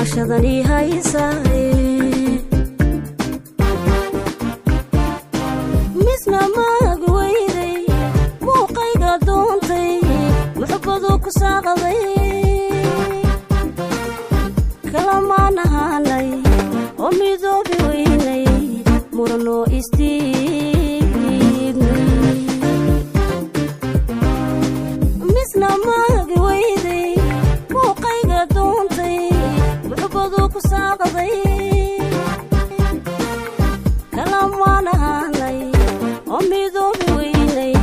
Damashadani haysae Misna maag weyday Muuqayga doontay Muxubbadu ku saaqaday Kalamaan ahaanay Oo midoobi weynay Muranoo istiidnay Misna maag weyday Muuqayga doontay Muxubbadu ku saaqaday Kalamaan ahaanay Oo midoobi weynay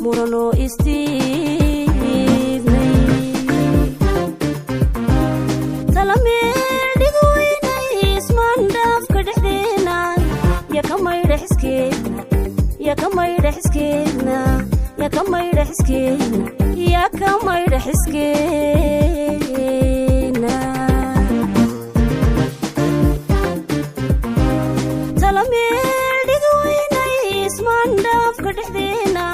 Muranoo istiidnay Talameel dhig weynay Ismaandhaafka dhexdeena Ya ka maydha xiskeena Ya ka maydha xiskeena Ya ka maydha xiskeena Ya ka maydha xiskeena Talameel dhig weynay Ismaandhaafka dhexdeena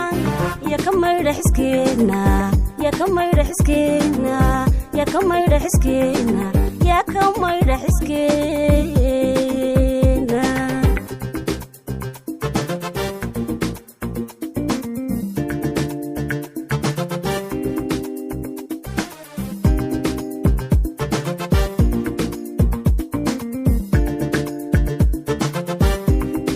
Ya ka maydha xiskeena Ya ka maydha xiskeena Ya ka maydha xiskeena Ya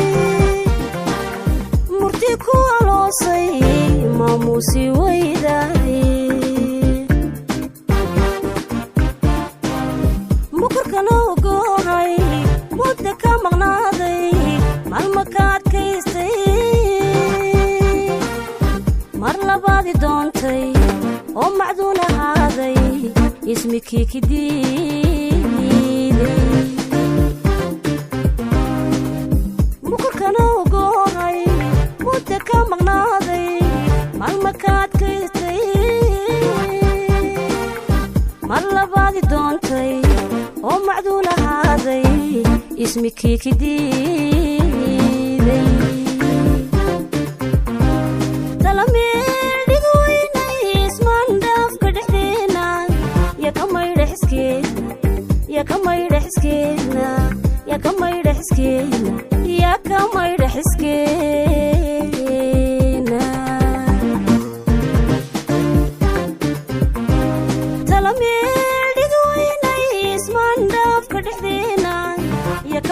ka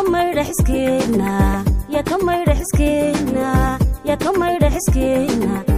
maydha xiskeena Ya ka maydha xiskeena Ya ka maydha xiskeena